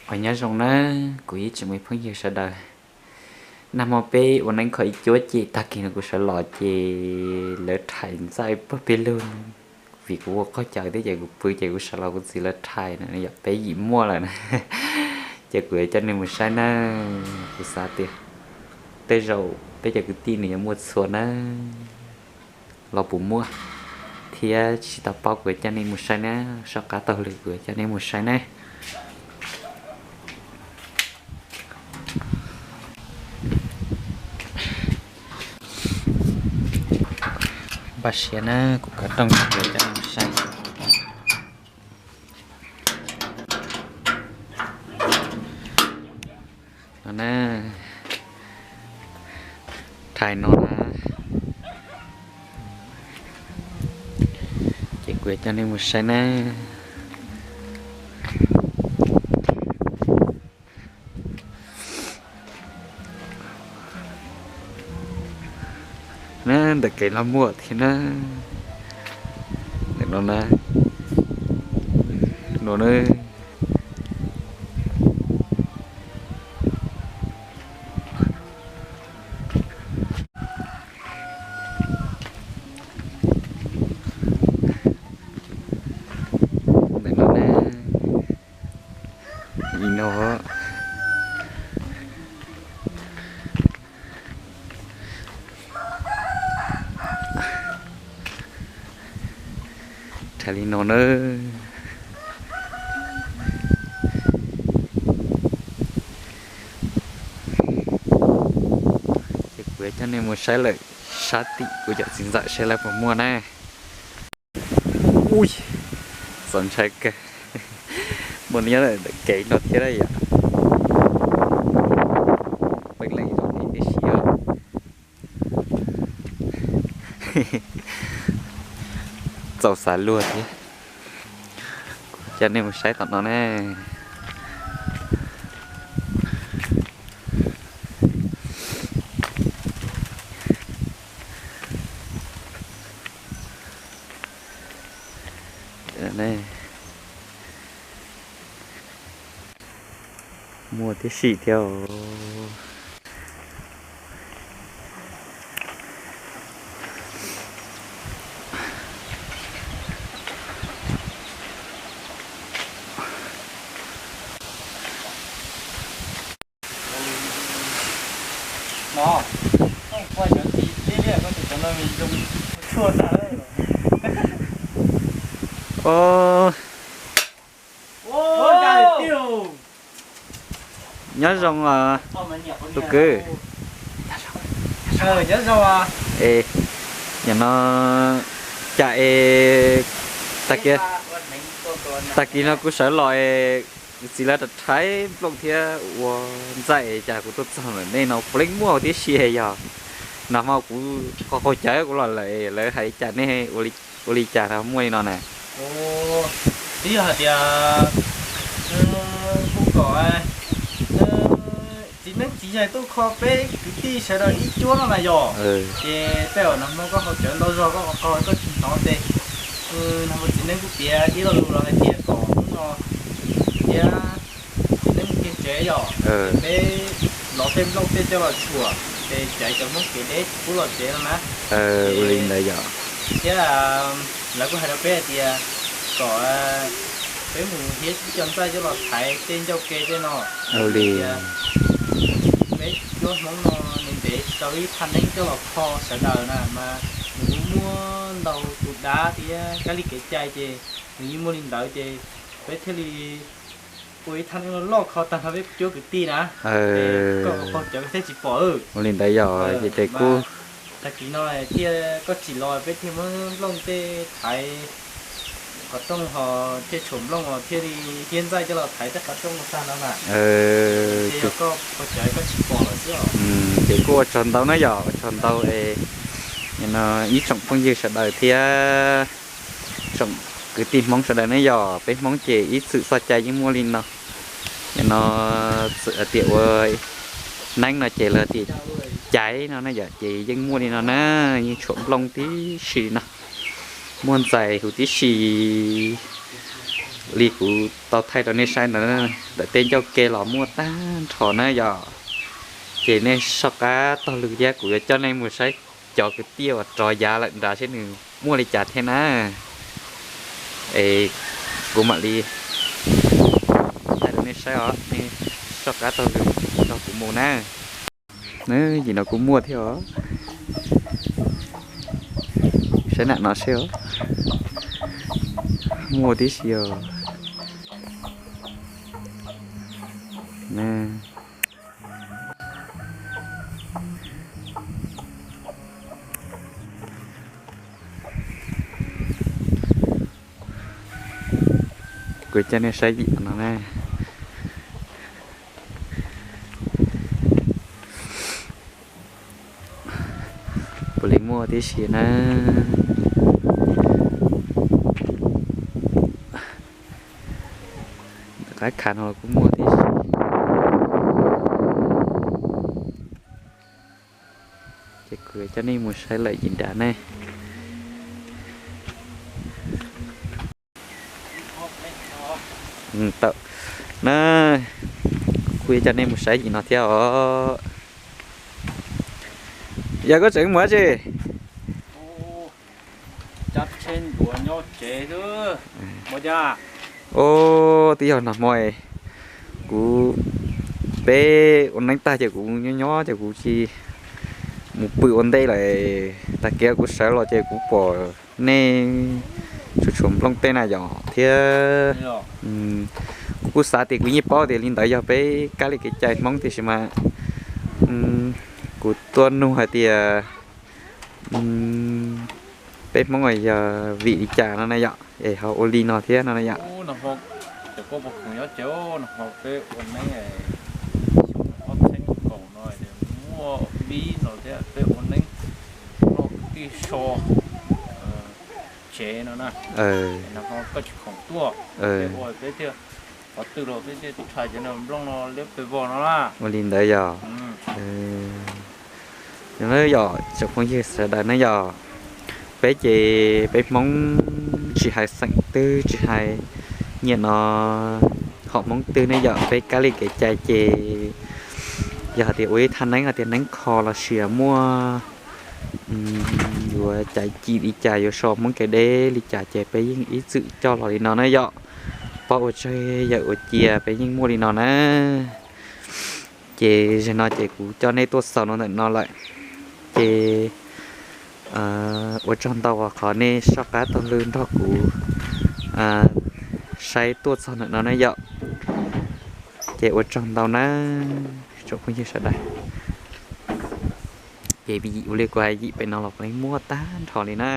Os, nyob zoo nawb kuv ib tsoom me phooj ywg sawv daws. Nag hmo peb ua neeb kho ib cuab ces tag kis no kuv sawv los ces lawv rhais ntxaij pag peb lug, vim kuv ua qaug cawv thiab ces kuv pw ces kuv sawv los kuv txiv lawv rhais no yog peb yim muaj lawm na. Ces kuv yuav coj nej mus saib nawb, kuv xav tias tej zaum peb cov kwv tij nws yuav muaj txhua nawb, los puas muaj thiab tsis tau paub, kuv yuav coj nej mus saib nawb, soj qab taug lw kuv yuav coj nej mus saib nawb. Npaj siab na, kuv kav rooj kuv coj nej mus saib no na. Rhais no na, ces kuv yuav coj nej mus saib na. Na, ntawm kev los muaj thiab na. Ntawm no na, no na. Ntawm no na, li no. Rhais li no na. Ces kuv yuav coj nej mus saib lawm sab tim kuv cov txiv ntxawm saib lawv puas muaj na. Ui, txaus ntshai kawg, muaj nyob ntawm kev no thiab yom. Peb leej zoo li tib si os. Txaus xav luag thiab. Kuv coj nej mus saib tom no na. Muaj tib si thiab os. Nyob zoo os tus kwv. Es nim no cas es tag kis, tag kis no kuv sawv los es kuv txiv lawv rhais nplooj thiab ua ntxaij es cas kuv tuaj txog lawm nej no puav leej muaj huv tib si yog. Nag hmo kuv qaug qaug cawv kuv los lawm lawv hais cas nej ua li cas muaj li no na? Twb yog hais tias kuv kom txiv neeb txiv yaig tuaj kho peb kwv tij sawv daws ib cuab no na yog. Ces tej zaum nag hmo koj haus cawv ntau zog koj qaug qaug koj tsis hnov ces nag hmo txiv neeb kuj piav ib lo lus los hais tias kom hnub no thiab txiv neeb mus kiag tsev yom, peb lov tej nplooj tej coj los tshuam ces caiv cov Hmoob kev deb tsis pub los tsev no na. Ua li ntawd yom. Thiab lawv kuj hais rau peb hais tias kom peb mus hiab ib co ntxaij coj los thaiv tej ncauj ke tej no. Ua li tias peb cuab Hmoob no nws ntev tsis tau ib thaj neeb coj los kho sawv daws na mas nws kuj muaj ntau tus dab thiab kab li kev cai ces nws yeej muaj li ntawd ces peb thiaj li ua ib thaj neeb loj loj kho tag nrho peb cuab kwv tij na. Koj qaug cawv koj thiaj tsis pom. Ua li ntawd yog ces kuj tag kis no thiaj koj tsis los peb thiaj muab nplooj tej thaiv qhov rooj ho thiaj tshuam nplooj os thiaj li hiab ntxaij coj los thaiv tej qhov rooj tag no na. Ces yog koj qaug cawv koj tsis pom lawm xwb os. Ces kuj ua tsaug ntau na yom, ua tsaug ntau es nim no ib tsoom phooj ywg sawv daws thiab tsoom kwv tij Hmoob sawv daws ne yog peb Hmoob ces ib txwm txoj cai yeej muaj li no. Nim no txwm hais tias ua neeb no ces lawv tias caiv no na yom, ces yeej muaj li no na, yeej tshuam nplooj tib si no, muaj ntxais huv tib si. Li kuv tau thaij rau nej saib ntawd, ntawm tej ncauj ke los muaj tag nrho na yom. Ces nej soj qab taug lw thiab kuv yuav coj nej mus saib cov kwv tij uas rov yav lawm nrad seb nws muaj li cas thiab na. Es kuv mam li thaij rau nej saib os, nej soj qab taug lw nrog kuv mus na. Yim no kuj muaj thiab os. Saib nam no seb os. Muaj tib si os. Kuv coj nej saib yim no na. Puav leej muaj tib si na. Qab khav no los kuj muaj tib si. Ces kuv coj nej mus saib lawm yim nrad ne. Tau na, kuv yuav coj nej mus saib yim no thiab os. Yog koj tseem mus dab tsi? Os, twb yog nag hmo kuv, peb ua neeb tag ces kuv nyob nyob ces kuv tsis mus pw ua ntej lawm. Tag kis kuv sawv los ces kuv pom nej tsuas tshuav nplooj tej na yom thiab. Kuv kuj xav tias kuv yeej paub tias li ntawd yog peb kab li kev cai Hmoob tiam sis mas kuv tuaj nug hais tias peb Hmoob yog vim li cas no na yom, es ho ua li no thiab no na yom. Cov koj puas khoom nyob ces nag hmo peb ua neeb, xyoo ob txhiab kaum no muaj vib no thiab peb ua neeb noj kwv tij so tsev no na. Nag hmo koj tsis khoom tuaj, peb ua peb thiaj qhov twg los peb thiaj tshais cov nplooj no liab pes vog no na. Ua li ntawd yog. Yog tsoom phooj ywg sawv daws na yom, peb ces peb Hmoob tsis hais xeem twg tsis hais nyiam no hom Hmoob twg ne yom, peb kab li kev cai ces yog hais tias ua ib thaj neeb hais tias neeb kho los sis muaj yuav caiv cim li cas yuav so Hmoob kev deb li cas ces peb yeej ib txwm coj los li no na yom. Paub ua tsawg yawm ua cia peb yeej muaj li no na. Ces zaum no ces kuv coj nej tuaj xaus no ntawm no lawm. Ces ua tsaug ntau qhov nej soj qab taug lw nrog kuv saib tuaj txog ntawm no na yom. Ces ua tsaug ntau na tsoom phooj ywg sawv daws. Ces yim ua li kuv hais yim pem no los puav leej muaj tag nrho li na.